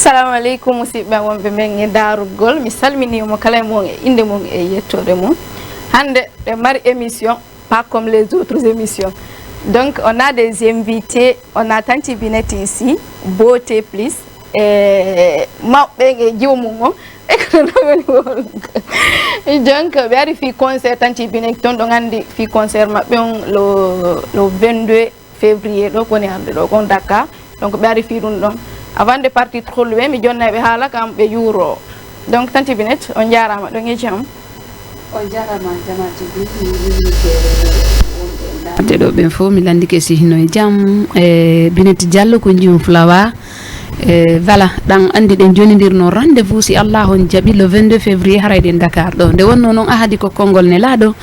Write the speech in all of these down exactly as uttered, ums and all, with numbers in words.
Assalamu aleykum, musidɓe am wonɓe men e daarugol. Mi salminii mo kala e mon e innde mum e yettoode mum. Hannde ɓe mari émission, pas comme les autres émissions. Donc, on a des invités, on a Tanti Binette ici, Beauté Plus, e mawɓe e jiwo mum on, e ko non woni wol. Donc, ɓe ari fii concert Tanti Binette ton, ɗon anndi fii concert maɓɓe on le, le vingt-deux février ɗo, ko woni hannde ɗo, kon Dakar. Donc, ɓe ari fii ɗum ɗon. Avant de partir trop loin, mi jonnay ɓe haala kam ɓe yuuro. Donc, Tanti Binette, on jaaraama ɗon e jam. On jaaraama, Jama T V, mi yurike wonɓe ndaa. Ɓe ɗo ɓen fof mi lanndike si hino e jam. E, Binette Diallo ko Jum Flower. E, voilà, ɗan anndi ɗen jonindirno rendez-vous si Allah on jaɓi le vingt-deux février haray ɗen Dakar ɗo. Nde wonno non ahadi ko konngol nelaaɗo,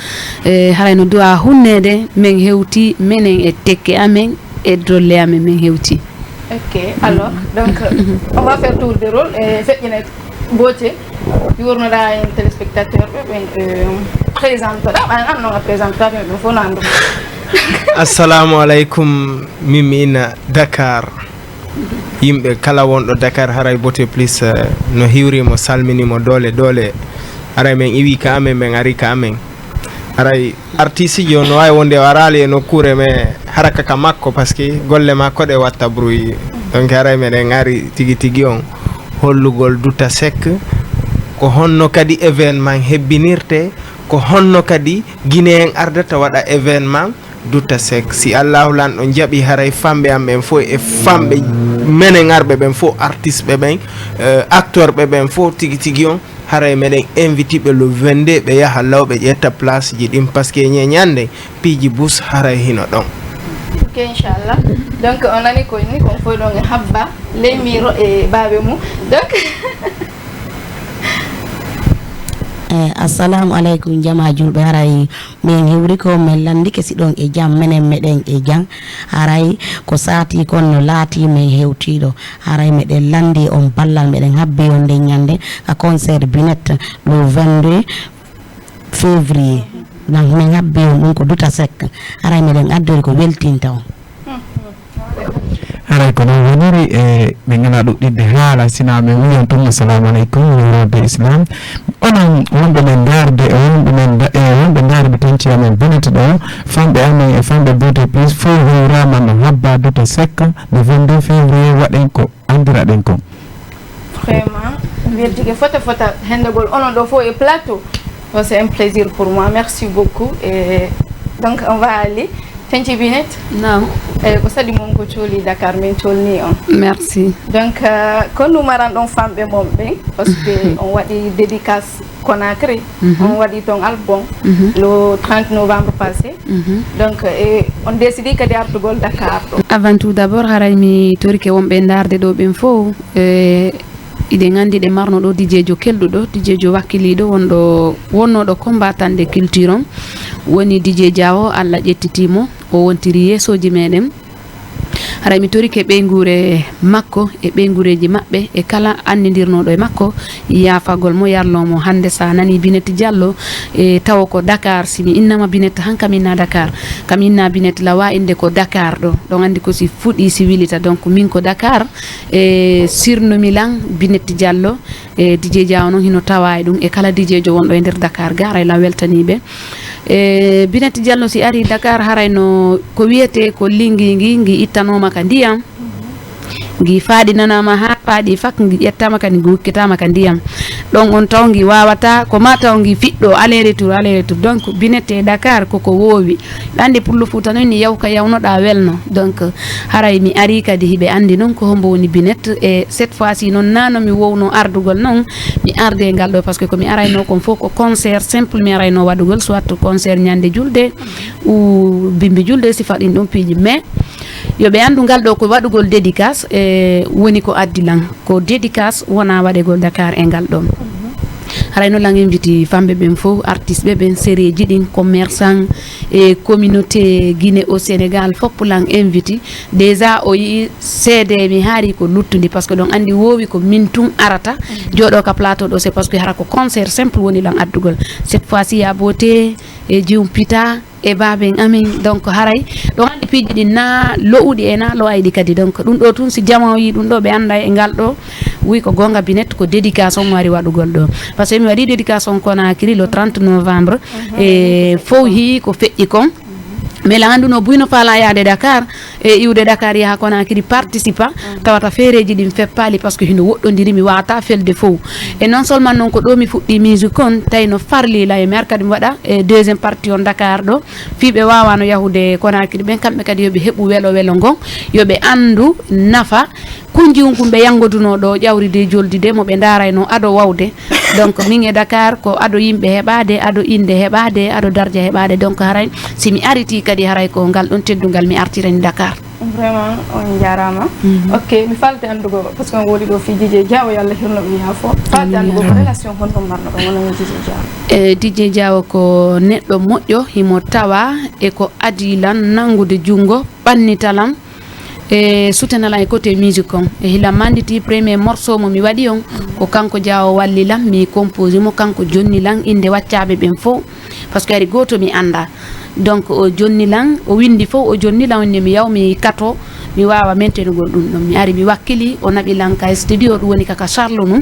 e, haray no du'a hunneede, men hewti menen e tekke amen, e dolle amen, men hewti. Ok, alors, donc, on va faire tour de rôle. E, feƴƴinay Beauté, yuurnoɗaa en téléspectateur ɓe, ɓen, e, présentoɗaa, ɓen an non a présente ɓe, ɓen fof no anndu. Assalamu aleykum, min mi ina Dakar. Yimɓe kala wonɗo Dakar, haray Beauté Plus, eh, no hiwri mo, salmini mo doole, doole. Haray men iwi ka amen, men ari ka amen. Haray artiste ji on no waawi wonde o araali e nokkuure, mais haraka ka makko, parce que golle makko ɗe watta bruit. Donc haray meɗen ari tigi tigi on hollugol Douta Seck, ko honno kadi événement hebbinirte, ko honno kadi Guinéen ardata waɗa événement Douta Seck. Si Allahu Lanɗo jaɓi, haray famɓe am ɓen fof e famɓe menen arɓe ɓen fof, artiste ɓe ɓen, euh, acteur ɓe ɓen fof tigi tigi on, haray meɗen invite ɓe le vingt-deux, ɓe yaha law ɓe ƴetta place ji ɗin, parce que ñe ñande piiji bus haray hino ɗon. Ok, inchallah. Donc, on nani ko ni, kon fof ɗon e habba ley miro e baabe mum. Donc, Eh, assalamu aleykum, jama julɓe. Haray min hiwri ko min lanndike si ɗon e jam, menen meɗen e jam. Haray ko saati kon no laati min hewtiiɗo. Haray meɗen lanndi on ballal, meɗen habbi on nden ñande ka concert Binette le vingt-deux février. Donc min habbi on ɗum ko Douta Seck. Haray meɗen addori ko weltinta on. Haray ko non woniri, e ɓe ngala ɗuɗɗidde haala, sina men wiyan tun assalamu aleykum, wonande islam. Onon wonɓe men ndaarde, e wonɓe men nda-, e wonɓe ndaarde tanti amen Binette ɗo, famɓe amen e famɓe Beauté Plus fof hiwrama no habba Douta Seck, le vingt-deux février waɗen ko anndiraɗen kon. Vraiment, mi weltike fota fota hendagol onon ɗo fof e plateau. Oh, c'est un plaisir pour moi. Merci beaucoup. Et donc, on va aller. Tanti Binette, Naam, eh, ko saɗi mon ko cooli Dakar, min coolni on. Merci. Donc, euh, ko numaran ɗon famɓe mon ɓen, parce que on waɗi dédicace Conakry, on waɗi ton album le trente novembre passé. Donc, e on décidi kadi artugol Dakar ɗo. Avant tout d'abord, haray mi torike wonɓe ndaarde ɗo ɓen fof. E, iɗen anndi ɗe marno ɗo dijeejo kelɗuɗo, dijeejo wakkiliiɗo, wonɗo, wonnooɗo combattant de culture on. Woni dijeejo o, Allah ƴettiti mo, o wontiri yeesooji meɗen. Haray mi torike ɓeynguure makko e ɓeynguureeji maɓɓe e kala anndindirnooɗo e makko, yaafagol mo, yarloo mo. Hannde so a nanii Binette Diallo, e tawo ko Dakar, si mi innama Binette han kam inna Dakar, kam inna Binette lawa innde ko Dakar ɗo. Ɗon anndi ko si fuɗi si wilita. Donc min ko Dakar, e sirno mi lan Binette Diallo, e dijeejo o noon hino tawa e ɗum, e kala dijeejo wonɗo e nder Dakar ga, haray lan weltanii ɓe. E, Binette Diallo si ari Dakar, haray no ko wiyetee ko linngi ngi, ngi ittanooma ka ndiyam, ngi faaɗinanaama haa faaɗi fak, ngi ƴettaama kadi, ngi ukkitaama ka ndiyam. Ɗon on taw ngi waawataa, ko maa taw ngi fiɗɗo aller retour, aller retour. Donc, Binette e Dakar koko woowi. Ɗa anndi Pullo Fuuta noon ni, yaw ka yawnoɗaa welno. Donc, haray mi arii kadi hiɓe anndi noon ko hombo woni Binette. E cette fois ci noon, naa no mi wowno ardugol noon, mi arde e ngal ɗo, parce que ko mi arayno kon fof ko concert simple mi arayno waɗugol, soit concert ñande julde ou bimbi julde, sifa ɗin ɗon piiji. Mais yo ɓe anndu ngal ɗo ko waɗugol dédicace, e woni ko addi lan. Ko dédicace wona waɗegol Dakar e ngal ɗon. Haray no lan inviti famɓe ɓen fof, artiste ɓe ɓen, série ji ɗin, commerçant, e communauté Guinée au Sénégal, fof lan inviti. Déjà o yii C D mi haari ko luttundi, parce que ɗon anndi woowi ko min tun arata, jooɗo ka plateau ɗo, c'est parce que hara ko concert simple woni lan addugol. Cette fois ci, ya Beauté, e Jiwm Pita, e baaben amen. Donc haray ɗon anndi piiji ɗin na lo'uɗi e na lo'ayɗi kadi. Donc ɗum ɗo tun, si jama o yii ɗum ɗo, ɓe annday e ngal ɗo Wi ko goonga, Binet, ko dédicace on mi wari waɗugol ɗo. Parce que mi waɗi dédicace on Conakry le trente novembre. E fow hii ko feƴƴi kon. Mais la annduno buy no faala yaade Dakar, e iwde Dakar yaha Conakry participa, tawata feereeji ɗin feppaali parce que hino woɗɗondiri, mi waata felde fow. E non seulement non ko ɗo mi fuɗɗi musique on, tawi no farli la e mi ar kadi mi waɗa e deuxième partie on Dakar ɗo. Fii ɓe waawano yahude Conakry ɓen, kamɓe kadi yo ɓe heɓu welo welo ngon, yo ɓe anndu nafa Kunji un kun ɓe yanngodunoo ɗoo ƴawri de joldi de mo ɓe ndaaraynoo ado wawde. Donc min e Dakar ko ado yimɓe heɓaade, ado innde heɓaade, ado darja heɓaade. Donc haray si mi aritii kadi haray ko ngal ɗon teddungal mi artirani Dakar. Vraiment on njaaraama. Ok, mi faalti anndugo parce que on woodi ɗo fii Dj J Diaw, yo Allah hirno ɗum yaafo. Faalti anndugo ko relation honɗum marnoɗon onon e Dj J Diaw? E Dj J Diaw ko neɗɗo moƴƴo, himo tawa e ko adii lan nanngude junngo ɓannita lan. E soutenir lan e côté musique on. E hila manditi premier morceau mo mi waɗi on, ko kanko Diaw walli lan mi composi mo, kanko jonni lan innde waccaaɓe ɓen fow. Parce que hari gooto mi anndaa. Donc o jonni lan, o winndi fow, o jonni lan, o inni mi yaw mi kato, mi waawa maintenugol ɗum ɗon. Mi ari mi wakkili, o naɓi lan ka studio, ɗum woni ka ka Charles nun.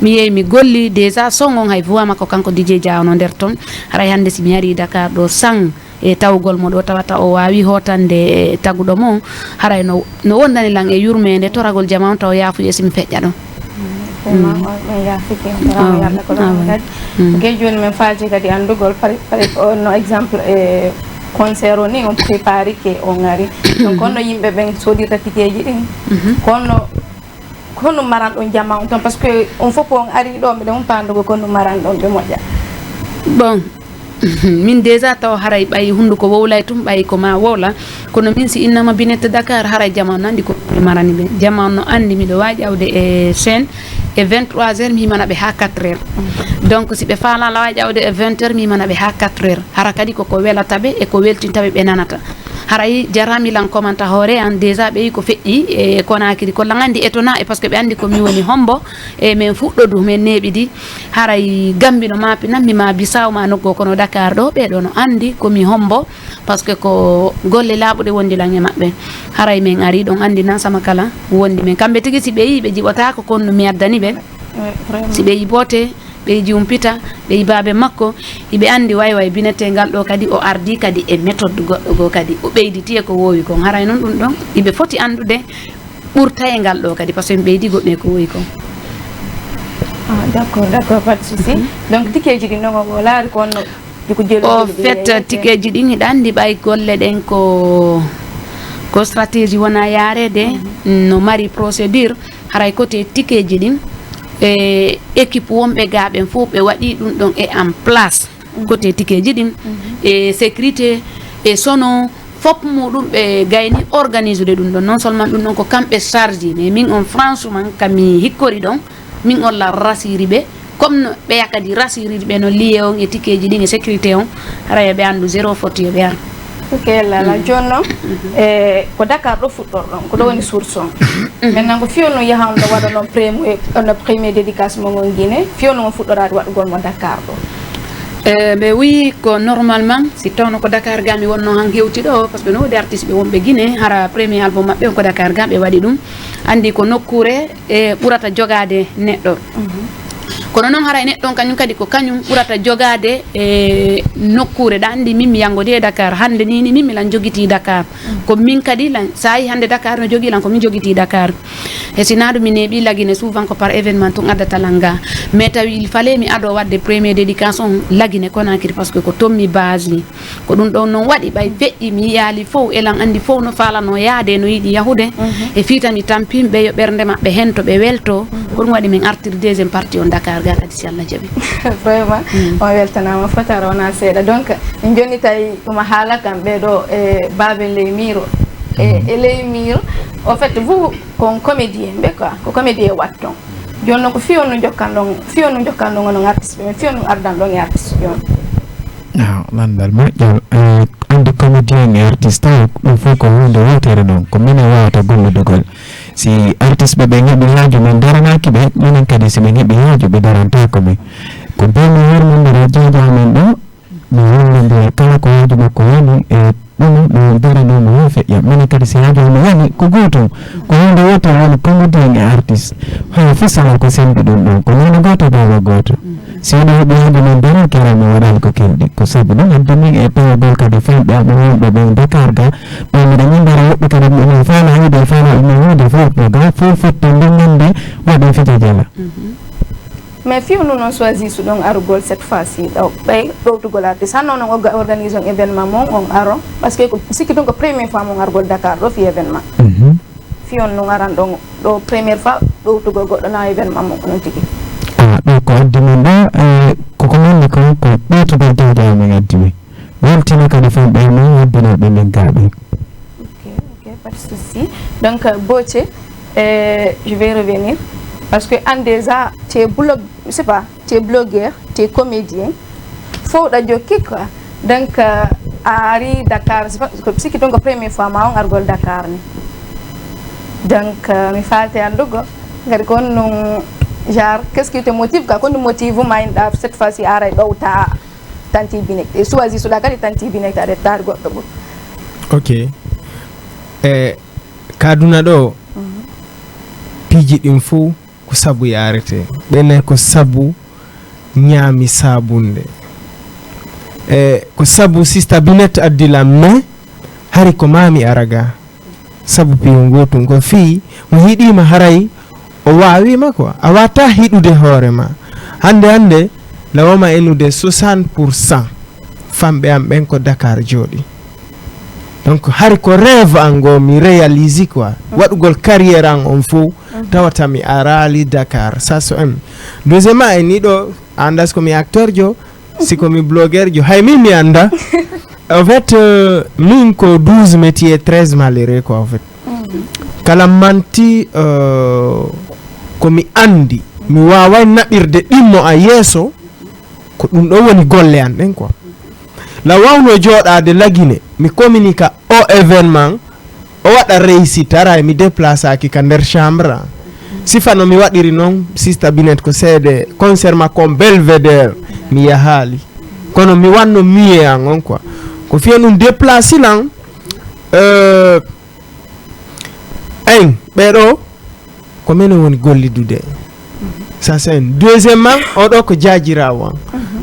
Mi yehi mi golli, déjà son on hay voix makko kanko D J Diaw no nder ton. Haray hannde si mi ari Dakar ɗo san, e tawgol mo ɗo tawata o waawi hootande e taguɗo mo on, haray no no wondani lan e yurmeende toragol jama on taw yaafuye si mi feƴƴa ɗon. Vraiment on ɗum yaafike on torama yalla ko ɗon kadi. Ok, jooni min faalti kadi anndugol par par no exemple e concert o ni on préparike on ari, donc honno yimɓe ɓen soodirta tikeeji ɗin? Honno Ko honɗum maranɗon jama on ton? Parce que on fof on arii ɗo, miɗen umpa anndugo ko honɗum maranɗon ɓe moƴƴa. Bon, min déjà taw haray ɓay hunnduko wowlay tun, ɓay ko ma wowla. Kono min si innama Binette Dakar, haray jama on anndi ko mi marani ɓe. Jama on no anndi miɗo waawi ƴawde e chaîne e vingt-trois heures, mi himana ɓe haa quatre heures. Donc si ɓe faala la waawi ƴawde e vingt heures, mi himana ɓe haa quatre heures. Hara kadi ko ko welata ɓe e ko weltinta ɓe, ɓe nanata. Haray jarami lan komanta hoore an, déjà ɓe yi ko feƴƴi e Conakry, ko lan anndi étonnant e parce que ɓe anndi ko mi woni hombo e min fuɗɗodu, min neeɓidi. Haray Gambi no maapinammi ma Bissau ma nokku kono Dakar ɗo, ɓee ɗo no anndi ko mi hombo parce que ko golle laaɓuɗe wondi lan e maɓɓe. Haray min ari ɗon anndi nan sama kala wondi min. Kamɓe tigi si ɓe yi ɓe jiɓotaako ko honno mi addani ɓe. Si ɓe yi boote, ɓe yi jumpita, ɓe yi baabe makko, hiɓe anndi way way Binette ngal ɗo kadi o ardii kadi e méthode goɗɗo goo kadi, o ɓeyditi e ko woowi kon. Haray non ɗum ɗon hiɓe foti anndude ɓurta e ngal ɗo kadi, parce que mi ɓeydii goɗɗum e ko woowi kon. Ah, d'accord, d'accord, pas de souci. Donc tikeeji ɗin non o laari ko honno? Au fait, tikeeji ɗin hiɗa anndi ɓay golle ɗen ko ko stratégie wona yaareede, no mari procédure. Haray côté tikeeji ɗin e équipe wonɓe gaa ɓen fof ɓe waɗi ɗum ɗon e en place. Côté tikeeji ɗin e sécurité e sono, fof muɗum ɓe gayni organisude ɗum ɗon. Non seulement ɗum ɗon ko kamɓe charge, mais min on franchement ka mi hikkori ɗon, min on la rasiri ɓe. Comme no ɓeya kadi rasiriri ɓe no liye on e tikeeji ɗin e sécurité on, haray yo ɓe anndu zéro faute, yo ɓe ar. Ok, lala jooni non e ko Dakar ɗo fuɗɗorɗon, ko ɗo woni source on. Maintenant ko fii on no yaha on ɗo waɗa non premier, on no premier dédicace mo ngon Guinée, fii on no on fuɗɗoraade waɗugol mo Dakar ɗo? E ɓe wiyi ko normalement si tawno ko Dakar ga mi wonno han hewti ɗo, parce que no woodi artiste ɓe wonɓe Guinée, hara premier album maɓɓe on ko Dakar ga ɓe waɗi ɗum. Anndi ko nokkuure e ɓurata jogaade neɗɗo. Kono noon haray neɗɗo on kañum kadi ko kañum ɓurata jogaade e nokkuure. Ɗa anndi min mi yanngodi e Dakar, hannde nii ni min milan jogitii Dakar. Ko min kadi lan, so a yii hannde Dakar no jogii lan, ko min jogitii Dakar. E si naa ɗum mi neeɓii Lagine souvent ko par événement tun addata lan ga. Mais tawi il fallait mi adoo waɗde premier dédicace on Lagine Conakry parce que ko toon mi base ni. Ko ɗum ɗon non waɗi ɓay feƴƴi mi yiyaali fow e lan anndi fow no faalanoo yaade no yiɗi yahude. E fii tan mi tampii ɓe yo ɓernde maɓɓe hento ɓe weltoo. Ko ɗum waɗi min artiri deuxième partie on Dakar ga kadi si Allah jaɓi. Vraiment on weltanaama fotara wonaa seeɗa. Donc min jonni tawi ɗuma haala kam ɓee ɗo e baabe ley miiro e e ley miiro. Au fait vous ko on comédien ɓe quoi, ko comédien watton. Jooni non ko fii on no jokkanɗon fii on no jokkanɗon onon artiste ɓe, fii on no ardanɗon e artiste ɓe on? Aw lanndal moƴƴo. Anndi comédien e artiste taw ɗum fof ko huunde wootere noon, ko minen waawata golludugol. Si artiste ɓe ɓen heɓi haaju min daranaaki ɓe, minen kadi si min heɓi haaju ɓe darantaako min. Ko bee mi yurmondira Dj J amen ɗo, mi wallondira kala ko haaju makko woni e Onon ɗo daraniima o feƴƴa. Minen kadi si haaju omo yani ko gootum. Ko huunde wootere woni comédien e artiste. Hay fof sala ko senndu ɗum ɗon. Ko neene gooto baaba gooto. Si wonaa ɓe hannde min daro kere mi waɗaani ko kelɗi. Ko sabu ɗum addi min e pewgol kadi fanɓe amen wonɓe ɓen Dakar ga. Ɓe mbiɗa ñimbara woɓɓe kadi ɓe min faala yiide faala ɓe min yiide fof ko ga fof fotte ndingande waɗa fija jala. Mais fiyo nun on choisi suɗon arugol cette fois ci ɗo ɓay ɗowtugol artiste hanno non ogga organise on événement mon on aro parce que ko sikki tun ko première fois mon arugol Dakar ɗo fi événement fiyon nun aran ɗon ɗo première fois ɗowtugol goɗɗo na événement mon ko non tigi. A ɗo ko addi min ɗo e koko manni ko ko ɓeytugol dewde amen addi min. Weltina kadi fanɓe amen hebbinooɓe min gaaɓe. Ok, ok, pas de souci. Donc, euh, Boche, euh, je vais revenir. Parce que en déjà, tu es blog, je sais pas, tu es blogueur, tu es comédien. Faut da joki quoi. Donc, euh, a ari Dakar, c'est pas, c'est que donc première fois ma on argol Dakar ni. Donc, euh, mi falte andugo. Ngari kon nun, genre, qu'est-ce qui te motive quoi? Kon motive ma inda cette fois-ci aray ɗowta tanti binek. E choisi suɗa kadi tanti binek ta retard goɗɗo bo. Ok. E kaduna ɗo piiji ɗin fof ko sabu yarete ɓene ko sabu ñaami sabunde e ko sabu sista binet addi lam me hari ko mami araga sabu piyo ngotun ko fii mo hiɗima haray o wawima quoi a wata hiɗude hoorema hande hande lawoma enude soixante pour cent famɓe am ɓen ko dakar jooɗi donc hari ko rêve an ngo mi réalise quoi waɗugol carrière an on fof tawata mi arali dakar ça so un deuxièmement e niɗo andas ko mi acteur jo si ko mi blogueur jo hay min mi anda en fait euh, min ko douze métier treize malheureux quoi en fait kala manti euh, ko mi andi mi waway naɓirde ɗimmo a yeeso ko ɗum ɗo woni golle an ɗen quoi la wawno joɗade lagine mi communique o événement o waɗa réussite ara mi déplacaki ka nder chambre sifano mi waɗiri noon sista binet ko seede concert makko on belvedere mi yahaali kono mi wanno miye an on quoi ko fiya ɗum déplace lan euh, en ɓeɗo ko minen woni gollidude ça c'est un deuxièmement oɗo ko jaajirawo an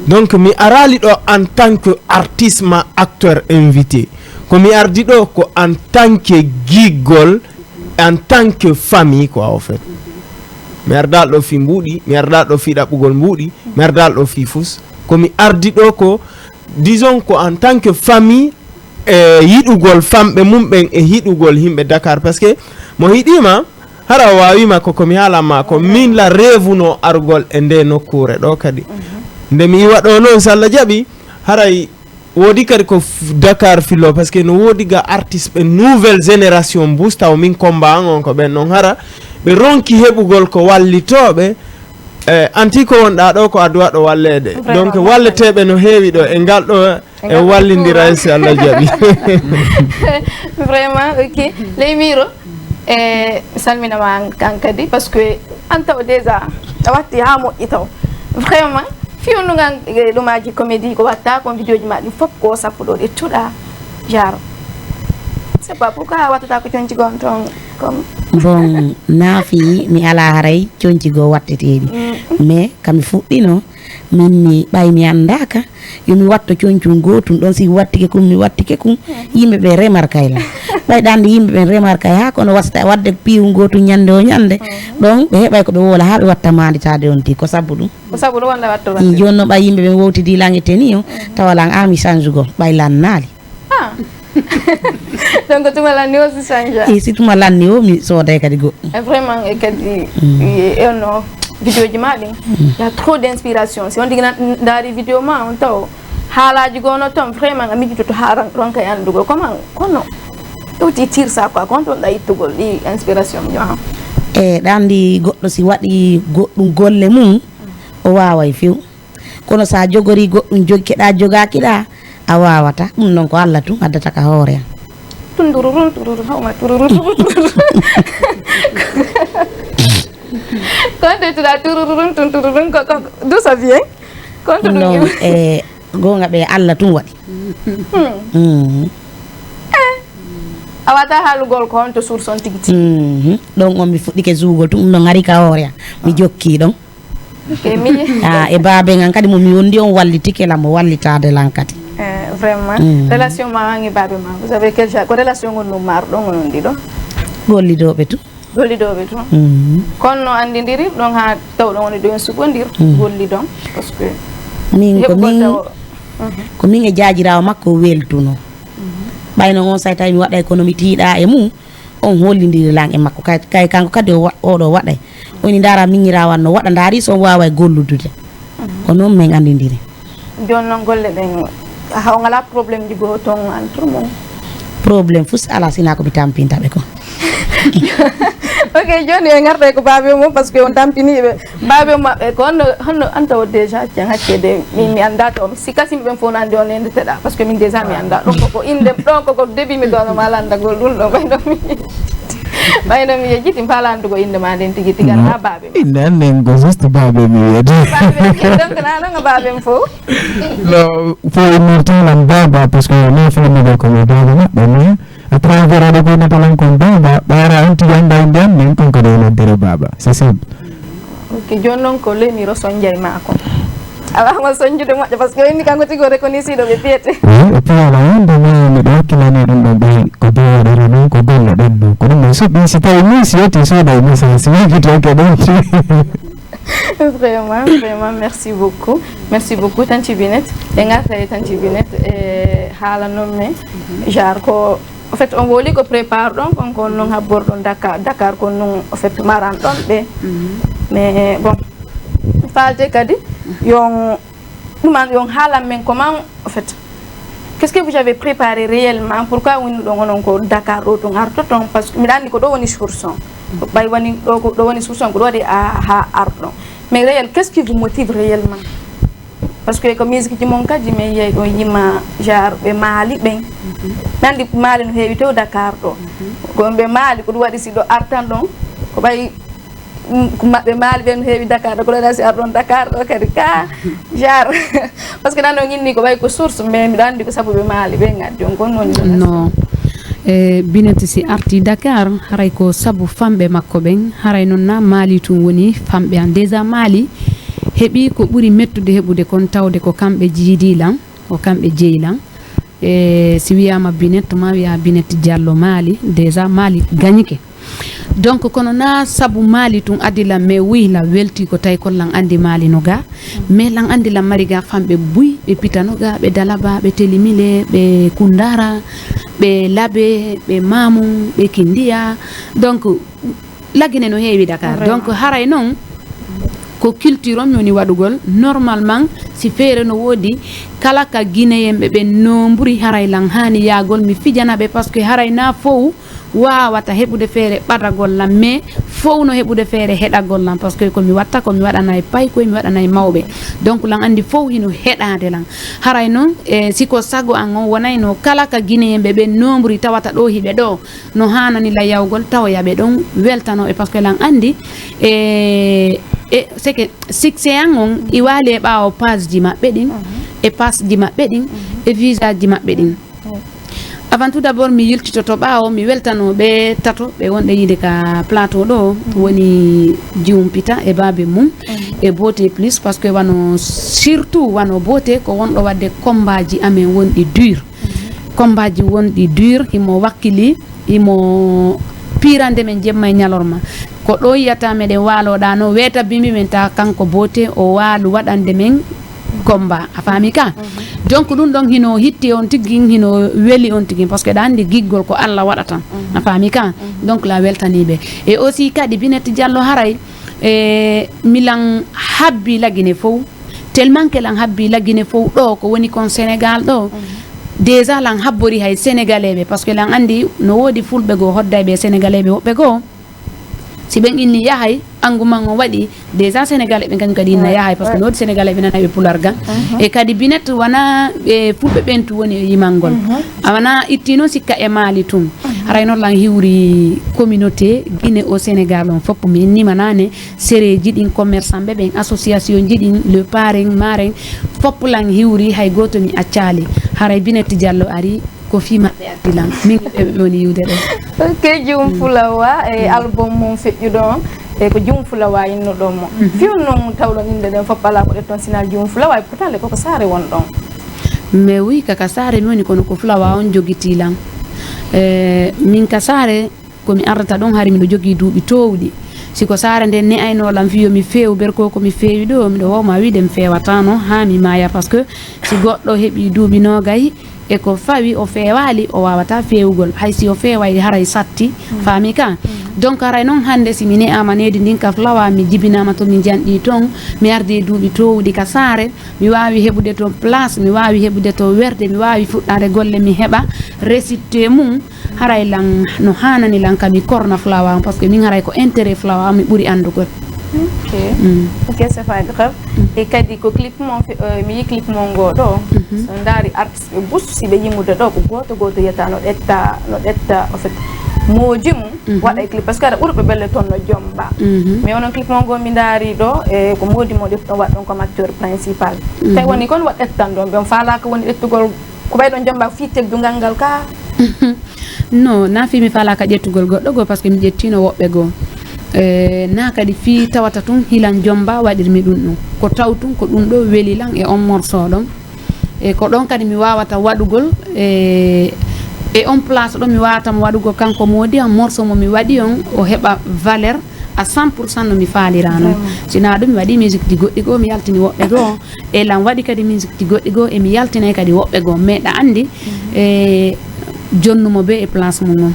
donc mi arali ɗo en tant que artiste ma acteur invité ko mi ardi ɗo ko en tant que giggol en tant que famille quoi au fait mi ardal ɗo fi mbuuɗi mi ardal ɗo fi ɗaɓɓugol mbuuɗi mi ardal ɗo fi fus ko mi ardi ɗo ko disons ko en tant que famille e yiɗugol famɓe mum ɓen e yiɗugol yimɓe dakar par ce que mo yiɗima hara o wawima koko mi haalanma ko min la reevuno argol e nde nokkure ɗo kadi nde mi iwa ɗo noon so allah jaaɓi haray woodi kadi ko dakar fillo par ce que no woodi ga artiste ɓe nouvelle génération bus taw min combat an on ko ɓen noon hara ɓe ronki heɓugol ko wallitoɓe e anti ko wonɗa ɗo ko adduwa ɗo walleede donc walleteɓe no heewi ɗo e ngal ɗo e wallindira si allah jaaɓi vraiment ok ley miro e mi salminama an kadi parce que an taw déjà a watti ha moƴƴi taw vraiment fiwndugal ɗumaji comédie ko watta kon vidéo ji ma ɗi fof ko sappo ɗo ɗe tuɗa genre c'est pas pourquoi a wattata ko conci gon toon comme bon naafi mi ala haray conci goo watteteɗi mais kami fuɗɗino min mi ɓay mi anndaka yo mi watto concun gootun ɗon si mi wattike kun mi wattike kun yimɓe ɓe remarkay lan ɓay ɗande yimɓe ɓen remarkay ha kono wasta wadde piiwun gootun ñande o ñande ɗon ɓe heɓay ko ɓe woola ha ɓe watta manditade on ti ko sabu ɗum ko sabu ɗum wonde watto wadde jooni noon ɓay yimɓe ɓen wowtidi lan e teni o tawa lan a mi change go ɓay lan naali donc tuma lanni o si change e si tuma lanni o mi sooday kadi goɗɗum e vraiment e kadi e onno vidéo ji ma ɗin y a trop d' inspiration si on tigi ndaari vidéo ma on taw haalaji gono toon vraiment a mijototo ha ronka yandugol comment kono ɗowti tirsa quoi ko honto ɗa ittugol ɗi inspiration jo ha e ɗandi goɗɗo si waɗi goɗɗum golle mum o waway few kono sa jogori goɗɗum jogkeɗa jogakiɗa a wawata ɗum noon ko allah tun addata ka hoore an tundururun tururu hawma tururu tururu konte tuɗa turururun tun tururun ko ko d'où ça vient konte ɗum noon e goonga ɓe allah tun waɗi Hmm. A wata haalugol ko honto source on tigi tigi. Mhm. Ɗon on mi fuɗɗike zuugol tun ɗum ɗon ari ka hoore am. Mi jokki ɗon. Ok, mi Ah, e baaben an kadi mo mi wondi on wallitike lan mo wallitaade lan kadi. Eh, vraiment. Relation ma an e baabe ma. Vous avez quel genre? Ko relation ngon no mar ɗon onon ɗiɗo? Gollidooɓe tun. Gollidooɓe tun. Mhm. Kono no andindiri ɗon ha tawɗon woni ɗon sugondir. Gollidon. Parce que Min ko heɓugol min tawo. ko min e jaajiraawo makko weltuno. Ɓayno on say tawi mi waɗa économie tiiɗa e mum, on hollindiri lan e makko. Kay, kay kanko kadi o wa- oɗo waɗay. Woni ndaara miñiraawo an no waɗa, ndaari so on waaway golludude. Ko noon min anndindiri. Jooni noon golle ɗen, ha o ngala problème ji goo toon entre mon? Problème fus ala sina ko mi tampinta ɓe ko. Ok, jooni en ngarta e ko baabe mum, parce que on tampiniiɓe baabe maɓɓe ko honno, honno an tawa déjà can hakke de min mi annda to si kasim ɓen fof no anndi on endeteɗa, parce que min déjà mi annda ɗon koko innde ɗon koko début mi gawno ma lanndagol ɗum ɗo ɓayno mi ɓayno mi yejjiti mbaala anndugo innde ma nden tigi tigi annda baabe ma. Innde an nden ko juste baabe mi wiyete. Baabe donc na non baabe fof. No fo immortel an baba parce que no filmugol ko mo baba maɓɓe mais à travers aɗa ko natalan kon baba ɓayra an tigi annda innde an min kon kadi e noddere baba c'est simple. Ok, jooni noon ko leymi ro sonjay ma ko. Alaa mo sonjude moƴƴo parce que o inni kanko tigi o reconnaisiɗo ɓe piyete. Wi e piyola wonde mi miɗo hakkilani ɗum ɗo ɓay ko dewaɗere ɗum ko golle ɗen ɗum ko ɗum ɗo suɓɓi si tawi min si yetti suuɗa e misa si yejjitoke ɗum. Vraiment, vraiment, merci beaucoup. Merci beaucoup, Tanti Binette. E ngarta e Tanti Binette e haala noon men genre ko en fait on woli ko prépare ɗon kon kon non habborɗon Dakar Dakar kon non en fait maran ɗon ɓe. Mais bon, falte kadi yon ɗum an yon haalan men comment en fait qu'est-ce que vous avez préparé réellement? Pourquoi wonnuɗon onon ko Dakar ɗo tun artoton parce que miɗa anndi ko ɗo woni source on. Ɓay woni ɗo ko ɗo woni source on ko ɗo waɗi a ha arɗon. Mais réel qu'est-ce qui vous motive réellement? Parce que ko musique ji mon kadi min yiyay ɗon yima genre ɓe maali ɓen. Mi anndi maali no heewi tew Dakar ɗo. Ko ɓe maali ko ɗum waɗi si ɗo artan ɗon ko ɓay ko maɓɓe maali ɓen heewi Dakar ɗo ko ɗon si ar ɗon Dakar ɗo kadi ka genre parce que nan on inni ko ɓay ko source mais miɗo anndi ko sabu ɓe maali ɓen addi on kon woni non e bineti si arti Dakar haray ko sabu famɓe makko ɓen haray noon na maali tun woni famɓe an déjà maali heɓi ko ɓuri mettude heɓude kon tawde ko kamɓe jiidi lan ko kamɓe jeyi lan e si wiyama binet ma wiya binet diallo maali déjà maali gañike donc kono na sabu maali tun addi lan mais wuy la welti ko tawi kon lan andi maali no ga mais lan andi lan mari ga famɓe buy ɓe pitano ga ɓe dalaba ɓe telimile ɓe kundara ɓe labe ɓe mamum ɓe kindiya donc lagine no heewi dakar donc haray noon ko culture on mi woni waɗugol normalement si feere no woodi kala ka guinéen ɓe ɓen nombri haray lan hani yagol mi fijana ɓe parce que haray na fow wawata heɓude feere ɓadagol lan mais fow no heɓude feere heɗagol lan parce que komi watta komi waɗanay paykoye mi waɗanay mawɓe donc lan andi fow hino heɗade lan haray noon e siko sago an on wonayno kala ka guinéen ɓe ɓen nombri tawata ɗo hiɓe ɗo no hanani la yawgol tawoya ɓe ɗon weltano ɓe parce que lan andi e e seke succès an on iwali e ɓawo page ji maɓɓe ɗin e page ji maɓɓe ɗin e visage ji maɓɓe ɗin avant tout d'abord mi yiltitoto ɓawo mi weltano ɓe tato ɓe wonɓe yiide ka plateau ɗo woni jiwum pita e babe mum e beauté plus parce que wano surtout wano beauté ko wonɗo wadde combat ji amen wonɗi dur combat ji wonɗi dur himo wakkili imo pirande men jemma e ñalorma ko ɗo yiyata meɗen waloɗa no weta bimbi men ta kanko bote o walu waɗande men combat a faami ka donc ɗum ɗon hino hitti on tigui hino weli on tigui parce que ɗa andi giggol ko allah waɗata a faami ka donc la weltaniɓe e aussi kadi binet diallo haray e milan habbi lagine fow tellement que lan habbi lagine fow ɗo ko woni kon sénégal ɗo déjà lan habbori hay sénégalais ɓe parce que lan andi no wodi fulɓe goo hodday ɓe sénégalais ɓe woɓɓe goo si ɓen inni yahay engouement o waɗi déjà sénégalais ɓe kañum kadi inna yahay parce que no wodi sénégalais ɓe nana ɓe pularga e kadi binet wona ɓe fulɓe ɓen tu woni e yimangol a wona itti noon sikka e maali tun haray noon lan hiwri communauté guinée au sénégal on fof mi innima nane sereji ɗin commerçant ɓe ɓen association ji ɗin le paren maren fof lan hiwri hay goto mi accali haray binet diallo ari Ko fii maɓɓe addi lan. Min e ɓe woni yiwde ɗo. Ok, Jum Fulawa e album mum feƴƴuɗo on. E ko Jum Fulawa innuɗo mo. Fiyon noon tawɗon innde ɗen fof alaa ko ɗetton sinaa Jum Fulawa, e pourtant le koko saare won ɗon. Mais oui, ka, ka saare mi woni, kono ko Fulawa on jogitii lan. E, min ka saare, ko mi ardata ɗon hari miɗo jogii duuɓi toowɗi. Si ko saare nden ne'ayno lan fii yo mi feewu, ber ko ko mi feewi ɗo, miɗo wawma wiide mi feewataano haa mi maaya, parce que si goɗɗo heɓii duuɓi noogay, e ko fawi o feewaali, o waawataa feewugol. Hay si o feeway, haray satti. Faami ka? Donc, haray non hannde si mi ne'aama needi ndin ka Fulawa, mi jibinaama to mi janɗii ton, mi ardii duuɓi toowɗi ka saare, mi waawi heɓude to place, mi waawi heɓude to werde, mi waawi fuɗɗaade golle, mi heɓa récité mum, haray lan no haanani lan ka mi korna Fulawa on, parce que min haray ko intérêt Fulawa on mi ɓuri anndugol. Ok. Ok, c'est pas grave. E kadi ko clip mon fe-, eh, mi yi clip mon ngo ɗo. So ndaari artiste ɓe bus, si ɓe yimude ɗo, ko gooto gooto yiyata no ɗetta, no ɗetta, en fait, moodi mum, waɗa e clip. Parce que aɗa ɓurɓe ɓelle toon no jomba. Mais onon clip mon ngo mi ndaari ɗo, e ko moodi mo ɗettuɗon waɗɗon comme acteur principal. Tawi woni kon waɗ ɗettan ɗon, ɓe on faalaaka woni ɗettugol ko ɓayɗon jomba fii teddungal ngal ka? Non, na fii mi faalaaka ƴettugol goɗɗo goo, parce que mi ƴettiino woɓɓe goo. E, na kadi fii tawata tun hilan jomba waɗirmi ɗun ɗon. Ko taw tun ko ɗun ɗoo weli lan e on morceau ɗon. E ko ɗon kadi mi waawata waɗugol, e, e on place ɗon mi waawata mo waɗugol kanko moodi an morceau mo mi waɗi on o heɓa valeur à cent pour cent no mi faaliraano. Vraiment. Sinaa ɗun mi waɗi musique ji goɗɗi goo, mi yaltini woɓɓe goo. E lan waɗi kadi musique ji goɗɗi goo, e mi yaltinay kadi woɓɓe goo. Mais ɗa anndi, e, jonnu mo bee e place mum on.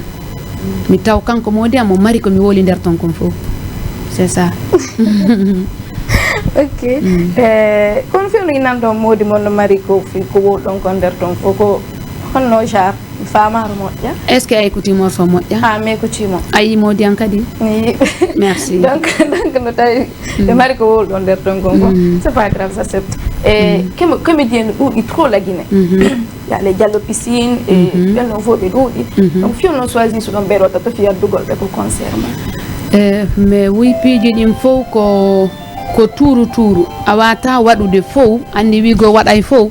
Mi taw kanko moodi an mo mari ko mi wowlinderton kon fow. C'est ça. Ok. Eh, kono fewndo inan ɗon moodi mon no mari ko fi-, ko wowlɗon kon nder ton fow, ko honno genre? Mi faamaaro moƴƴa. Est-ce que a écouti morceau moƴƴa? Ah, mi écouti mo. A yi moodi an kadi? Mi yi. Merci. Donc, donc no tawi ɓe mari ko wowlɗon nder ton kon fow. C'est pas grave, j'accepte. E, komi-, comédien no ɗuuɗi trop la Guinée. Il y a les Diallo Piscine, e ɓen ɗon fof ɓe ɗuuɗi. Donc, fewndo choisi suɗon ɓe ɗo tato fi addugol ɓe ko concert mon? E, mais oui, piiji ɗin fow ko, ko tuuru tuuru. A waata waɗude fow, anndi wiigo waɗay fow,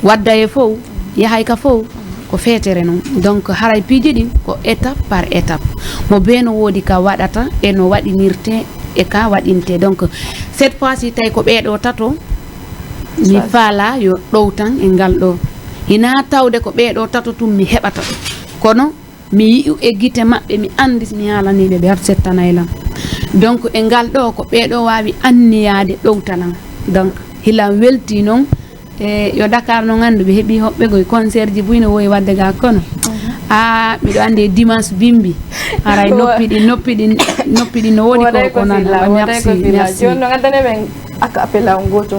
wadday e fow, yahay ka fow, ko feetere non. Donc, haray piiji ɗin ko étape par étape. Mo bee no woodi ka waɗata e no waɗinirte e ka waɗinte. Donc, cette fois-ci, tawi ko ɓee ɗoo tato, mi faalaa yo ɗowtan e ngal ɗoo. Hinaa tawde ko ɓee ɗoo tato tun mi heɓata. Kono mi yi'u e gite maɓɓe, mi anndi si mi haalanii ɓe, ɓe settanay lan. Donc, e ngal ɗoo, ko ɓee ɗoo waawi anniyaade ɗowta lan. Donc, hilan weltii non, e yo Dakar non anndu, ɓe heɓii hoɓɓe goo e concert ji buy no wowi waɗde ga kono. Ah, miɗo anndi e dimanche bimbi. Haray noppi ɗin, noppi ɗin, noppi ɗin no woodi ko, ko nana. Merci, merci. Jooni no ngaddane men a cappella on gootum.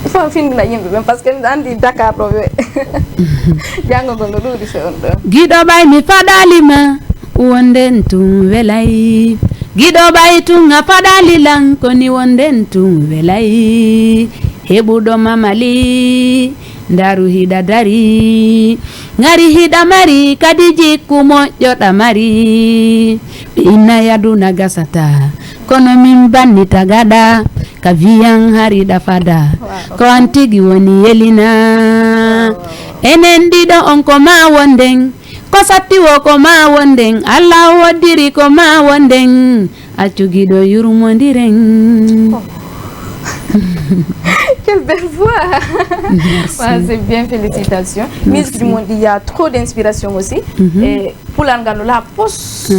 Fof findina yimɓe ɓen, parce que miɗo anndi Dakar ɗo ɓe janngugol no ɗuuɗi fewndo ɗo. Giɗo ɓay mi faɗali ma, wonden tun welay. Giɗo ɓay tun a faɗali lan, ko ni wonden tun welay. Heɓuɗo ma Mali, ndaru hiɗa dari. Ngari hiɗa mari, kadi jikku moƴƴo ɗa mari. Ɓe inna yaduna gasata, kono min banni tagaɗa, ka viyan hari ɗa fada. Ko an tigi woni yelina. Enen ɗiɗo on ko ma wonden, ko satti wo ko ma wonden, Allah woddiri ko ma wonden, accu giɗo yurmondiren. Quelle belle voix. Merci. Ouais, c'est bien, félicitations. Merci. Musique du monde, il y a trop d'inspiration aussi. Et Pulaar ngal no la pos.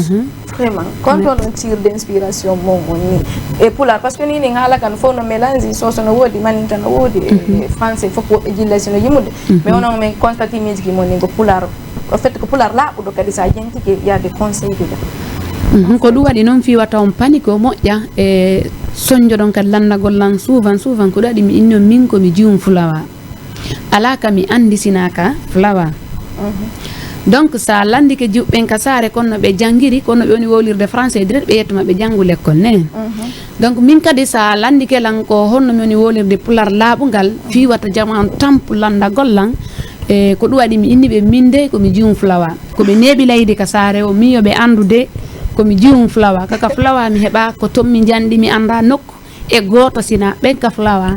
Vraiment. Kon toon on tire d'inspiration mon on ni. E Pulaar, parce que ni ni haala kan fof no mélange, soso no woodi, maninka no woodi, e français fof woɓɓe jilla sino yimude. Mais onon men constaté musique mon ni ko Pulaar. Au fait ko Pulaar laaɓuɗo kadi sa jentike il y a des conseils dedans. Ko ɗum waɗi noon fii wata on pani ko moƴƴa e sonjoɗon kadi lanndagol lan souvent, souvent ko ɗum waɗi mi inni on min ko mi Jum Fulawa. Alaa ka mi anndi sinaa ka Fulawa. Donc, so a lanndike jiwɓe ɓen ka saare, kono no ɓe janngiri, kono ɓe woni wowlirde français direct, ɓe yetto ma ɓe janngu lekkol ne. Donc, min kadi, so a lanndike lan ko honno mi woni wowlirde Pulaar laaɓungal, fii wata jamaa on tampu lanndagol lan, e ko ɗum waɗi mi inni ɓe min dey ko mi Jum Fulawa. Ko ɓe neeɓi laydi ka saare o, min yo ɓe anndu de ko mi Jum Fulawa. Kaka Fulawa mi heɓa, ko ton mi njanɗi, mi annda nokku e gooto sina ɓen ka Fulawa.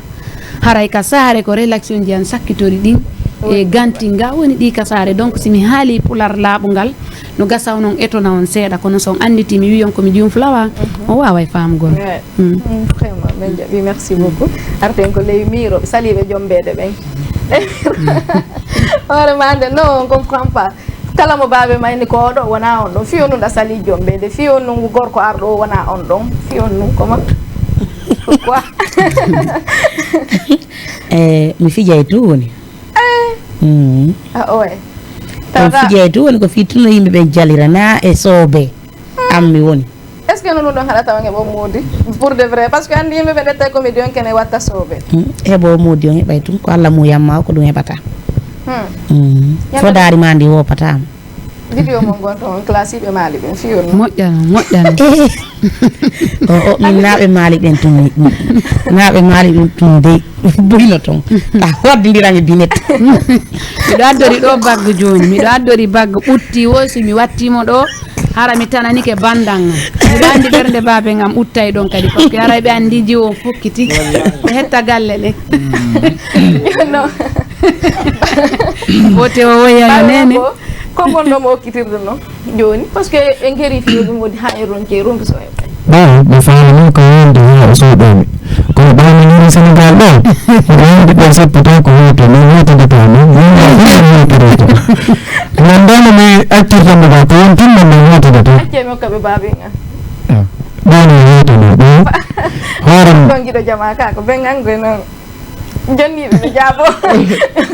Haray ka saare ko relationji an sakkitori ɗin. E ganti nga woni ɗi kasaare. Donc, si mi haali pular laaɓungal, no gasa onon etona on seeɗa, kono so on annditi mi wiyon ko mi juum fulawa, o waaway faamugol. Vraiment, min jaɓi, merci beaucoup. Arten ko ley miiro saliiɓe jombeede ɓen. Hoore ma nde, non, on comprend pas. Kala mo baabe mayni ko oɗo wona on ɗon, fi on ɗum ɗa sali jombeede, fi on ɗum gorko arɗo o wona on ɗon, fi on ɗum comment? Pourquoi? E mi fijay tu woni. Mm. A oye. On fijay tu woni ko fii tuno yimɓe ɓen jalira na e soobe. An mi woni. Est-ce que no ɗum ɗon haɗata on heɓo moodi? Pour de vrai, parce que anndi yimɓe ɓe ɗetta comédien kene watta soobe. Heɓo moodi on heɓay tun ko Allah muyamma o ko ɗum heɓata. Fodaari ma ndi woppataama. Vidéo mon gonto on classique ɓe maali ɓen fiyon. Moƴƴano, moƴƴano. O o min naaɓe maali ɓen tun naaɓe maali ɓen tun dey boyno ton. A hoddindiran e binet. Miɗo addori ɗo baggo jooni, miɗo addori baggo ɓutti wo si mi wattimo ɗo. Hara mi tananike banndal ngal. Miɗo anndi ɓernde baaben am uttay ɗon kadi, parce que haray ɓe anndi jiwo on fokkiti. Ɓe hetta galle ɗen. Bote o woyano nene. Ko ngonno mo okkitirde non jooni, parce que en geri fiyo ɗum woni ha en ronki e ronki so en ɓay. Bon, mi faala non ko wonde ha o soɗomi. Kono ɓawmi nani Sénégal ɗo, miɗo wonde ɓen seppata ko hoto, min wotidata, min wotidata. Nandano mi accirta mo ba ko won timma min wotidata. Acce mi hokka ɓe baabi nga. Ɗon o wotana ɗo. Hoore. Ɗon giɗo jama ka ko ɓen angoy non. Jonniiɓe ɓe jaabo.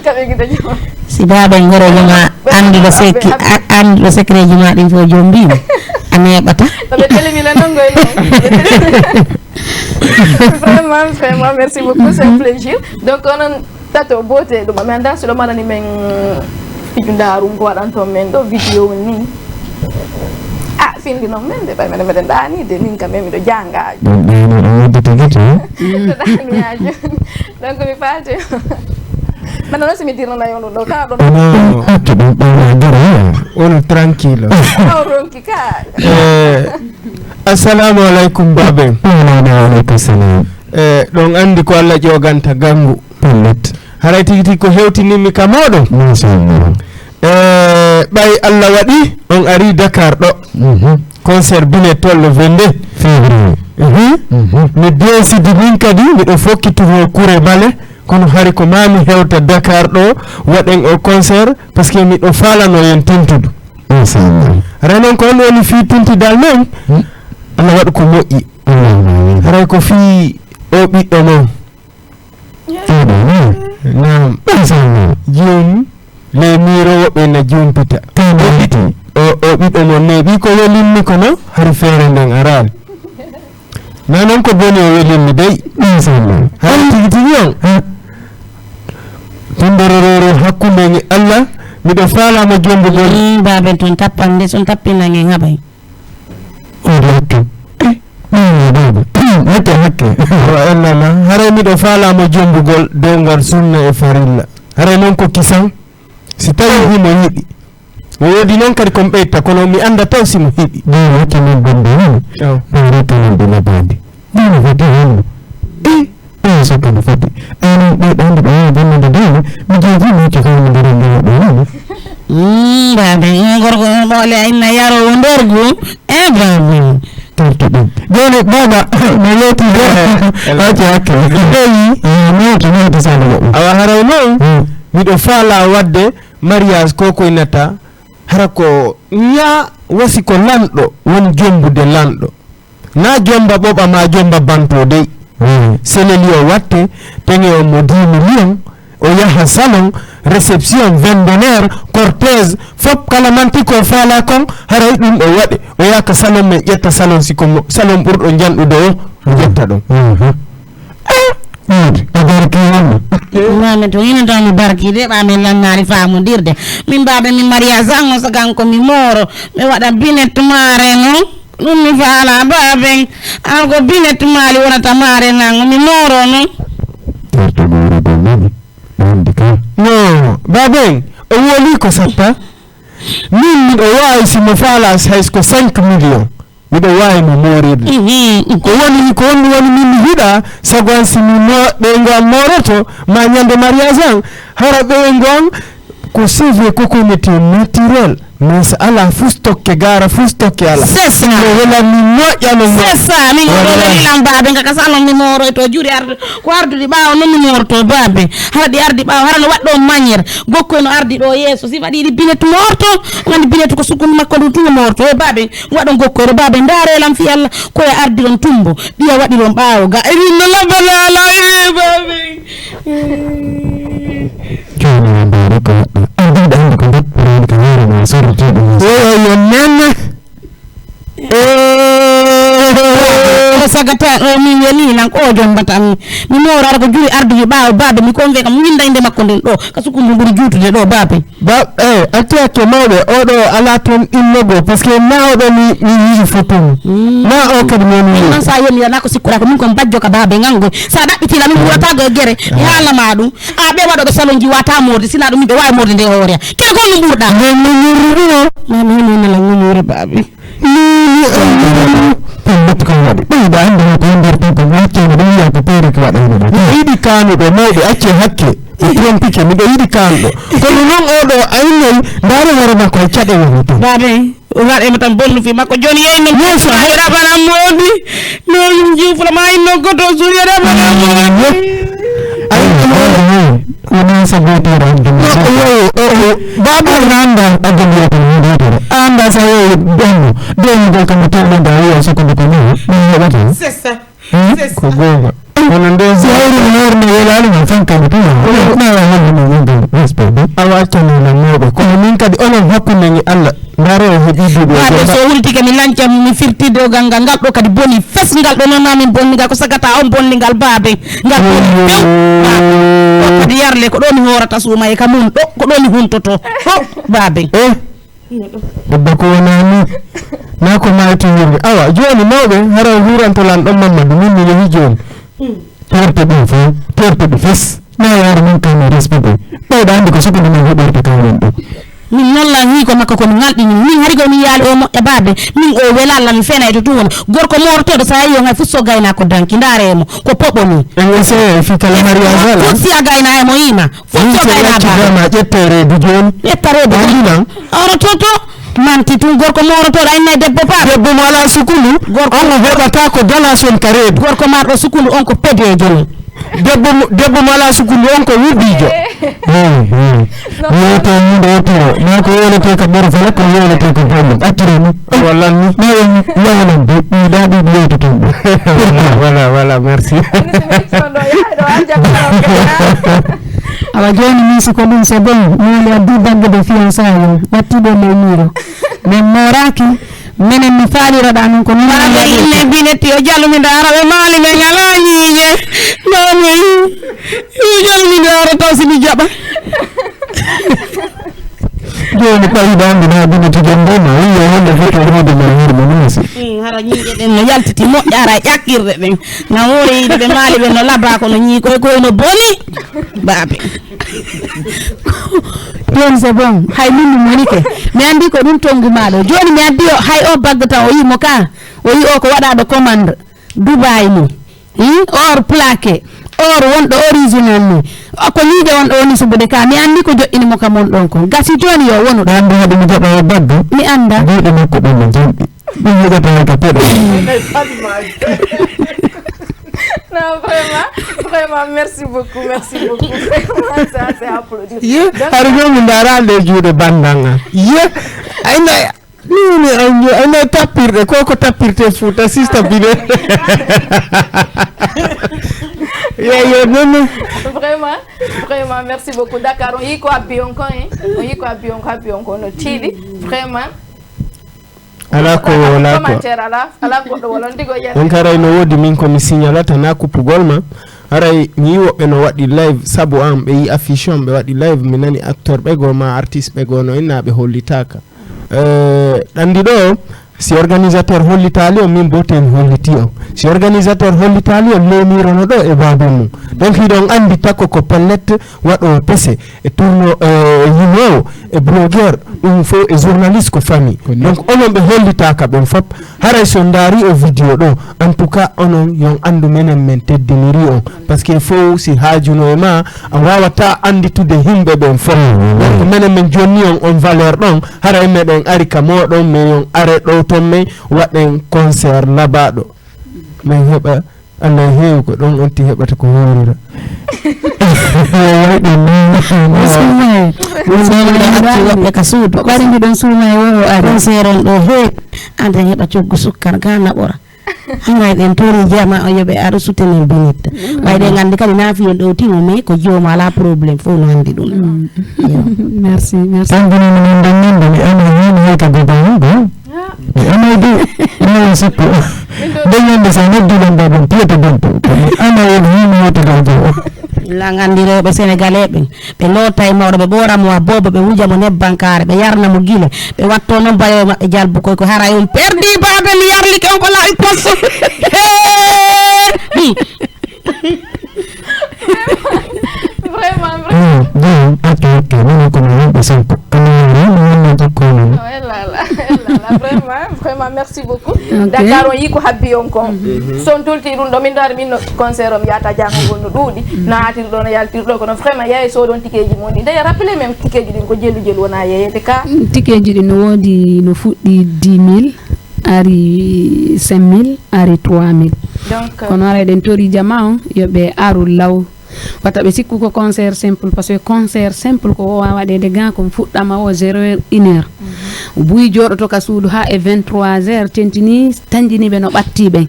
Kaɓe giɗo jama. Si baaben hooreejo ma annduɗo sekki annduɗo secret ji ma ɗin fof jombima a neeɓata. Ɓe telemi le nongoy non. Vraiment, vraiment, merci beaucoup, c'est un plaisir. Donc, onon tato, bote, ɗum, mi annda si ɗo marani men fiju ndarum ko waɗanto men ɗo vidéo ni. Ah, findi noon men de ɓay mene meɗen ɗaani de min kam miɗo janga. Ɗum ɗaani ɗo wadde tigi to. Ɗo ɗaani yaaju. Donc mi faati. Maintenant non si mi dirnana yo ɗum ɗo ka ɗo. Non, accu ɗum ɗaani dara. On tranquille. On ronki ka. Eh, assalamu alaikum baben. Wa alaikum salam. Eh, ɗon andi ko Allah ƴoganta gangu. Pellet. Haray tigi tigi ko hewtinimmi ka mooɗon. Machallah. Eh, ɓay Allah waɗi on ari Dakar ɗo. Mhm. Concert Binet Toll le vingt-deux. Février. Mhm. Mhm. Mi décidi min kadi miɗo fokkituho kure bale kono hari ko mami hewta Dakar ɗo waɗen o concert parce que miɗo falano yen tentudu. Machallah. Haray non ko on woni fii tintidal men. Hmm. Allah waɗu ko moƴƴi. Allahumma amin. Haray ko fii o ɓiɗɗo mon. Naam. Joom le miiro woɓɓe na jumpita. O ɓiɗɗo mon neeɓi ko welinmi kono hari feere nden araali. Na non ko boni o welinmi dey. Hari tigi tigi on. Tun dorororo hakkunde ni Allah miɗo faalama jombugol. Baaben tun tappan nde sun tappinangen haɓay. Oɗo hakke. Eh, mi wi'i baaba. Hakke, hakke. Wa ennama, haray miɗo faalaa mo jombugol dow ngal sunna e farilla. Haray non ko kisan, si tawii himo yiɗi. Wo woodi non kadi ko mi ɓeyta, kono mi annda taw si mo hiɗi. Ɗum hakke men bonde wano. Ɗum reta men ɗi labaaɗi. Ɗum foti wano. Eh, Ɗum sakkano foti. Amin ɓe ɗande ɓe wawa bonnande dewle, mi jeeji mi hocci fewndo nder ngewa ɗo woni. Mbaade gorko ɓoole inna yarowo nder gu e babu. Torto ɗum. Joni baba no loti de. Hocci hakke. Eyi. Mawto mawto sala goɗɗo. Awa haray noon miɗo faala wadde mariage ko koynata hara ko ña wasi ko lanɗo woni jombude lanɗo. Na jomba ɓoɓa ma jomba banto dey. Seleli o watte, peŋe o mo dix millions, o yaha salon, réception, vingt d'honneur, cortège, fop kala manti ko faala kon, haray ɗum o waɗe, o yaha ka salon men ƴetta salon si ko mo, salon ɓurɗo janɗude o, o ƴetta ɗon. Mami to ina taw mi barki de ɓa min lannaali faamondirde min mbaɓe min mariage an o sagan ko mi mooro mi waɗa binet maare noon. Ɗum mi faala baaben an ko binet maali wonata maare nan mi mooro noon. Tarta mooro gol nani andi ka. No baaben o woli ko satta. Min miɗo waawi si mo faala hay ko cinq millions. Miɗo waawi mo moorirde. Ko woni, ko honɗum woni min mi yiɗa, sago an si mi mo-, ɓeyngu an mooroto, ma ñande mariage an, hara ɓeyngu an ko cheveux coconeté naturel, mais so alaa fus tokke, gaara fus tokke alaa. C'est ça. Ɗum no welan mi moƴƴa no mo-, c'est ça, min o ɗo weli lan baabe nga ka salon mi mooroyto juuri arde, ko arduɗi ɓaawo non mi mooroto baabe. Hara ɗi ardi ɓaawo, hara no waɗɗo manière, gokko no ardi ɗo yeeso, si waɗi ɗi binet moorto, woni binet ko sukun makko ɗum tuma moorto, e baabe. Waɗo gokkoyre baabe ndaare lam fii Allah ko e ardiron tumbo ɗiya waɗiron ɓaawo ga e min no labbala ala e baabe. Jooni mbaɗa ko waɗɗo ardiɗo andi ko mbaɗɗo ko hoore ma sorritiɗo. Yo yo nenne. Ko sagata o min weli nan ko jombata mi mi moorara ko juri ardude ɓaawo baabe mi konve kam winda inde makko nden ɗo ka sukundu ɓuri juutude ɗo baabe. Ba, eh, accu hakke mawɓe, oɗo alaa toon innogoo, parce que na oɗo mi, mi yi'i foto mum. Mm. Na o kadi moni min noon sa yomi na ko sikkuɗa ko min kon bajjo ka baabe ngango. Sa ɗaɓɓiti la min wurata go e gere, mi haalna ma ɗum. A ɓe waɗoɓe salon ji wata morde, sina ɗum min ɓe wawi morde nde hoore. Kala ko min ɓurɗa. Nde min yurri ɗum o. Ma mi min nala min yurri baabi. Lili o. Ɗum ɓe ko waɗi. Ɓeyɗa annde ko nder tan ko waccano ɗum wiya ko peere ko waɗa hino. Yiɗi kanuɓe mawɓe acce hakke. O trompike, miɗo yiɗi kanɗo. Kono noon oɗo aynay, ndaare hoore makko e caɗe woni toon. Baade, waɗe mo tan bonnu fi makko. Jooni yehi men. Yeeso, hay raɓana moodi. Noon juufla ma inno goto suuɗi raɓana moodi. Ay, wona sa goto ran. Baba nanda. Agam yata ni dotoro. Anda sa yo bonnu. Don gol kam tawda da yo so ko ko ni. Ni wata. C'est ça. Ko goonga. Kono nde sawri hoore no welaali ma fankama tuma. Nawa hande mo wonde respect de. Awa accani na mawɓe. Kono min kadi onon hakkunde ni Allah. Ndaro o heɓi duɗo. Babe so wultike mi lanca mi firtide o ganga ngal ɗo kadi boni fes ngal ɗo nana min bonni ngal ko sagata on bonni ngal baabe. Ngal boni few. Kadi yarle ko ɗo mi horata suuma e ka mun ɗo ko ɗo mi huntoto. Ɗo baabe. Eh. Debbo ko wonani na ko mayti yimɓe awa joni mawɓe hara huranto lan ɗon mammadu min mi yehi joni terte ɗum fof terte ɗum fes na yaari min kam mi respecte ɓeyɗa andi ko soɓo ɗum huɓerte kam won ɗum min noon lan hii ko makko kono ngalɗini min hari ko min yaali o moƴƴa baabe min o wela allah mi fena e to tun wona gorko morotoɗo sa yeehi on hay fof so gayna ko danki ndaare mo ko poɓo ni en essaye fi kala mariage ala fof si a gayna e mo yima Min so yacci dama ƴetta reedu jooni. Ƴetta reedu. Andi nan. Oro toto. Manti tun gorko morotoɗo a innay debbo paa. Debbo mo ala sukundu. Gorko on o heɓata ko dala son ka reedu. Gorko marɗo sukundu on ko pedejo ni. Debbo mo debbo mo ala sukundu on ko wurdijo. Hey hey. Wiyete hunde yettiro ma ko yewlete ko ɓoro fele ko yewlete ko bolle accire ni. Wallan ni. Ma en yahanan de ɗi daɗi ɗi yewteten ɗi. Voilà voilà merci. Awa jooni min siko ɗum c'est bon mooli addi bagge de fiançaille o watti ɗo ley miro min mooraki minen mi faaliroɗa min ko noon inne binetti o jalumi ndaara ɓe maali ɓe ngala ñiiñe mami yo jalumi ndaara taw si mi jaɓa jooni ɓayda mbi na bino to jom mboma wiyo hande foto hoode ma hoore ma masi hara ñiiƴe ɗen no yaltiti moƴƴara e ƴakkirɗe ɗen na woore yiide ɓe maali ɓe no laba kono ñii koye koye no boni baabe jooni c'est bon hay min mi monike mi andi ko ɗum tongu maɗo jooni mi addi o hay o bagga tan o yi mo ka o yi o ko waɗaɗo commande dubai ni Hmm? Or plaqué, or wonɗo original ni. O ko ñiiƴe wonɗo woni subude ka. Mi anndi ko joɗɗini mo ka mon ɗon kon. Gasi jooni yo wonu ɗo. Anndi haɗi mi jaɓa e bagga. Mi annda. Juuɗe makko ɗon no jamɗi. Ɗum yogata ka peɗo. Non, vraiment, vraiment, merci beaucoup, merci beaucoup. Vraiment, ça, c'est applaudissable. Ye, hari ɗo mi ndaara nde juuɗe banndanga. Ye, ay na Mimi anjo ana tappirɗe ko ko tappirte fuuta sista bine yeyo nono vraiment vraiment merci beaucoup dakar on yii ko abbi on ko en on yii ko abbi on ko abbi on ko no tiiɗi vraiment ala ko wala ko commentaire ala ala goɗɗo wala ndigo yen en karay no woodi min ko mi signalata na kuppugol ma haray mi yi woɓɓe no waɗi live sabu an ɓe yi affiche on ɓe waɗi live mi nani acteur ɓe goo ma artiste ɓe goo no inna ɓe hollitaka Eh, ɗanndi ɗo si organisateur hollitaali on min bote mi holliti on si organisateur hollitaali on lewnirono ɗo e baabun mum donc hiɗon anndi takko ko pellet waɗowo pese e tourno e yimoowo e blogueur Ɗum fof e journaliste ko famille. Donc onon ɓe hollitaaka ɓen fop. Haray so ndaari o vidéo ɗo, en tout cas onon yon anndu menen men teddiniri on. Parce que fof si haajuno e ma, a waawata annditude yimɓe ɓen fop. Donc menen men jonni on on valeur ɗon, haray meɗen ari ka mooɗon, mais yon are ɗo ton men waɗen concert labaaɗo. Men heɓa Alla e heewi ko ɗon onti heɓata ko hoorira. Wayɗo ni. Musulma e. Musulma e. Atti woɓɓe ka suudu. Ko ɓari mbiɗon suuma e woo ari. Conseil on ɗo heewi. Anda heɓa coggu sukkar ga naɓora. Hangay ɗen tori jama o yoɓe aro sutenen binitta. Ɓay ɗen andi kadi nafi en ɗo timo mais ko jooma ala problème fof no andi ɗum. Merci, merci. Tan bini mi nan dan nan bini ama hen hay ka goba. Mi amay de, mi wawa sappo. Nden ñande sa noddi ɗon babam piyata bantu. Kono ama woni hino wota dow dow. La nganndi rewɓe sénégalais ɓen, ɓe loota e mawɗo, ɓe ɓoora mo a boobo, ɓe wuja mo nebban kaare, ɓe yarna mo gile, ɓe watto noon bayoyo maɓɓe jalbu koy ko hara on perdi baade mi yarlike on ko laawi posso. Vraiment, vraiment. Jam, ok, ok, minen kono yimɓe sanko. Kono yimɓe yimɓe jikko non. Vraiment, vraiment, merci beaucoup. Dakar on yii ko habbi on kon. So on tolti ɗum ɗo min ɗo ari min no concert o mi yahata jangugol no ɗuuɗi. No hatiri ɗo no yaltiri ɗo kono vraiment yaye soodon tikeji mon ɗi. Nde rappelé même tikeji ɗin ko jelu jelu wona yeyede ka. Tikeji ɗin no woodi no fuɗɗi dix mille, ari cinq mille, ari trois mille. Donc kono ara eɗen tori jama on yo ɓe aru law. Wata ɓe sikku ko concert simple parce que concert simple ko wowa waɗede ga kon fuɗɗama o zéro heure une heure. Buy joɗoto ka suudu ha e vingt-trois heures tentini tanjiniɓe no ɓatti ɓen.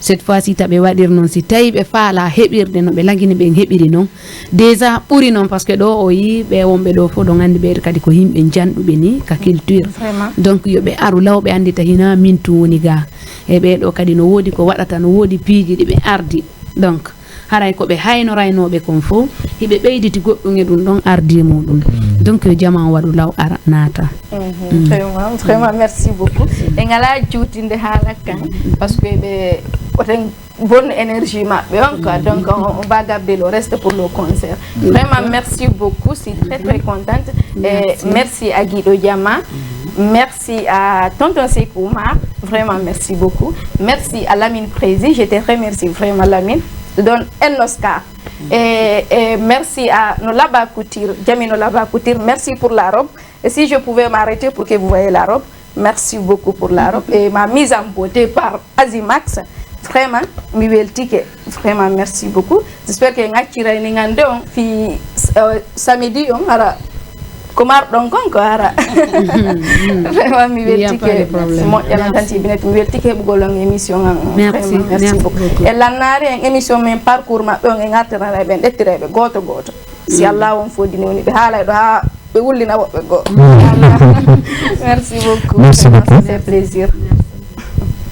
Cette fois ci taɓe waɗir noon si tawi ɓe faala heɓirde no ɓe lagini ɓen heɓiri noon. Déjà ɓuri noon parce que ɗo o yi ɓe wonɓe ɗo fof ɗo gandi ɓeɗo kadi ko yimɓe janɗuɓe ni ka culture. Donc yo ɓe aru law ɓe andita hina min tun woni ga. E ɓeɗo kadi no woodi ko waɗata no woodi piiji ɗi ɓe ardi. Donc haray ko ɓe haynoraynooɓe kon fof hiɓe ɓeyditi goɗɗum e ɗum ɗon ardi e muɗum. Donc yo jama on waɗu law ara naata. Vraiment, vraiment merci beaucoup. En ala juutinde haala kan parce que ɓe oten bonne énergie maɓɓe on quoi. Donc on va garder le reste pour le concert. Vraiment merci beaucoup, je suis très très contente. Et merci à Guido Diama. Merci à Tonton Sekou Oumar. Vraiment merci beaucoup. Merci à Lamine Prési. Je te remercie vraiment Lamine. Je donne un Oscar. Et, et merci à Nolaba Couture, Jamie Nolaba Couture, merci pour la robe. Et si je pouvais m'arrêter pour que vous voyez la robe, merci beaucoup pour la robe et ma mise en beauté par Azimax. Vraiment, mi weltike. Vraiment, merci beaucoup. J'espère que ngacciray ni ngande on fi euh, samedi on ara ko marɗon kon ko ara. Vraiment mi weltike moƴƴanan tan tibinet mi weltike heɓugol on émission an. Merci, merci beaucoup. E lannaare en émission men parcours maɓɓe on e ngartirana ɓen ɗettirayɓe goto goto. Si Allah on fodini woni ɓe haalay ɗo ha ɓe wullina woɓɓe goo. Merci beaucoup. Merci beaucoup. C'est plaisir.